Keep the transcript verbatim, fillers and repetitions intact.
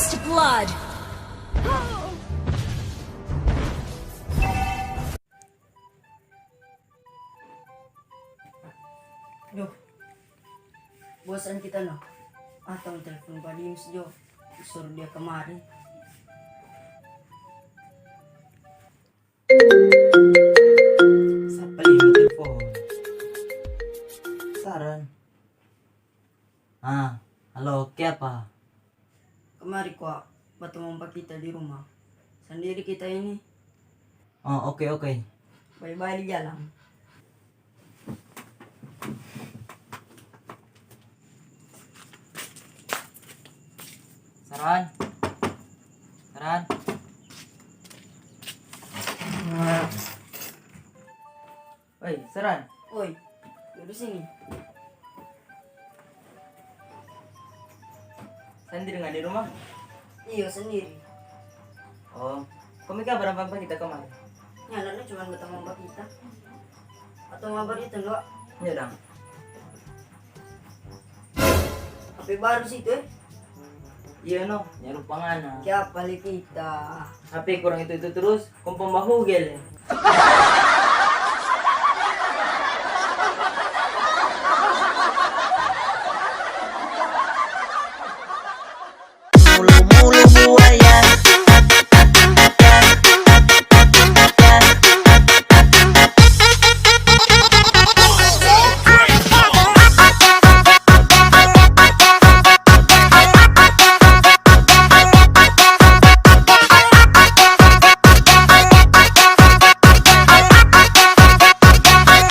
First blood. Duh, bosan kita no. Ah, tong telepon pa Dims jo, suruh dia kemari. Sapa yang telepon? Saran. Ah, halo, kiapa? Kemari kwa batamong pa kita di rumah. Sandiri kita ini. Oh, oke, oke. Bye-bye di jalan. Saran. Saran. Oi, Saran. Oi, dudu sini. Sandiri nggak di rumah? Iyo, sandiri. Oh, kami kabar apa kita kemarin? Nyanda, cuma batamong pa kita. Atau mabar itu, Ndok? Iya, dang. H P baru sih itu, eh? Iya, no, nyanda rupa ngana. Kiapa le kita? H P kurang itu-itu terus, kong pembahu gele.